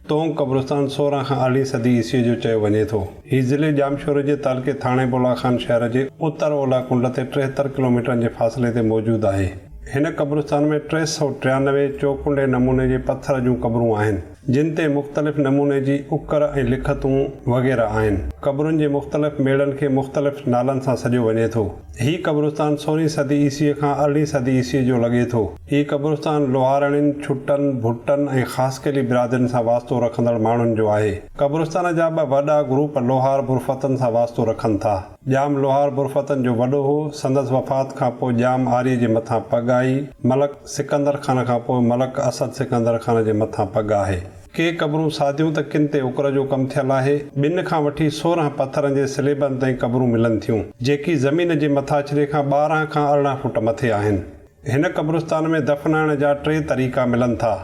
تونگ قبرستان 16 کان ارڙهين صدي عيسويء جو چيو وڃي ٿو. هي ضلعي ڄامشوري جي تعلقي ٿاڻي بولا خان شهر جي اتر اولهه ڪنڊ تي 73 ڪلوميٽرن جي فاصلي تي موجود آهي. هن قبرستان ۾ 393 چوڪنڊي نموني جي پٿر جون قبرون آهن، جن تي مختلف نموني جي اڪر ۽ لکتون وغيره آهن. قبرن جي مختلف ميڙن کي مختلف نالن سان سڏيو وڃي ٿو. هي قبرستان سورهين صدي عيسويء کان ارڙهين صدي عيسويء جو لڳي ٿو. هي قبرستان لوهارڻين، ڇٽن، ڀٽن ۽ خاصخيلي برادرين سان واسطو رکندڙ ماڻهن جو آهي. قبرستان جا ٻه وڏا گروپ لوهار برفتن سان واسطو رکن ٿا. ڄام لوهار برفتن جو وڏو هو. سندس وفات کان پوء ڄام آريء جي مٿان پڳ آئي. ملڪ سڪندر خان کان پوء ملڪ اسد سڪندر خان جي مٿان پڳ آهي. ڪي قبرون ساديون ته ڪن تي اڪر جو ڪم ٿيل آهي. ٻن کان وٺي 16 پٿرن جي سليبن تائين قبرون ملن ٿيون، جيڪي زمين جي مٿاڇري کان 12 کان 18 فوٽ مٿي آهن. هن قبرستان ۾ دفنائڻ جا ٽي طريقا ملن ٿا.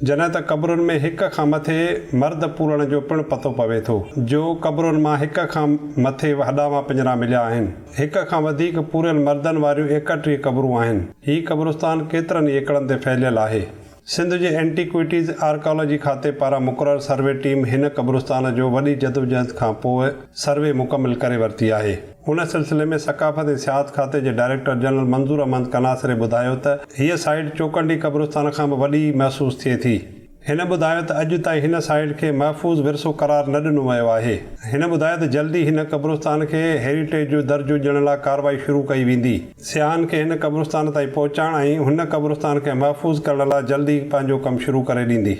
جڏهن ته قبرن ۾ هڪ کان مٿي مرد پورڻ جو پڻ پتو پوي ٿو، جو قبرن مان هڪ کان مٿي هڏاوان پڃرا مليا آهن. هڪ کان وڌيڪ پوريل مردن واريون 31 قبرون آهن. هي قبرستان ڪيترن ئي ايڪڙن تي ڦهليل آهي. سنڌ جي اينٽيڪوئٽيز آرڪالاجي کاتي پاران مقرر سروي ٽيم هن قبرستان جو وڏي جدوجهد کان پوء سروي مڪمل ڪري ورتي آهي. ان سلسلي ۾ ثقافت ۽ سياحت کاتي جي ڊائريڪٽر جنرل منظور احمد قناصري ٻڌايو ته هيء سائيٽ چوڪنڊي قبرستان کان به وڏي محسوس ٿئي ٿي. هن ٻڌايو ته اڄ تائين هن سائيٽ کي محفوظ ورثو قرار نه ڏنو ويو آهي. هن ٻڌايو ته جلدي هن قبرستان کي هيريٽيج جو درجو ڏيڻ لاء ڪارروائي شروع ڪئي ويندي. سياحن کي هن قبرستان تائين پهچائڻ ۽ هن قبرستان کي محفوظ ڪرڻ لاء جلدي پنهنجو ڪم شروع ڪري ڏيندي.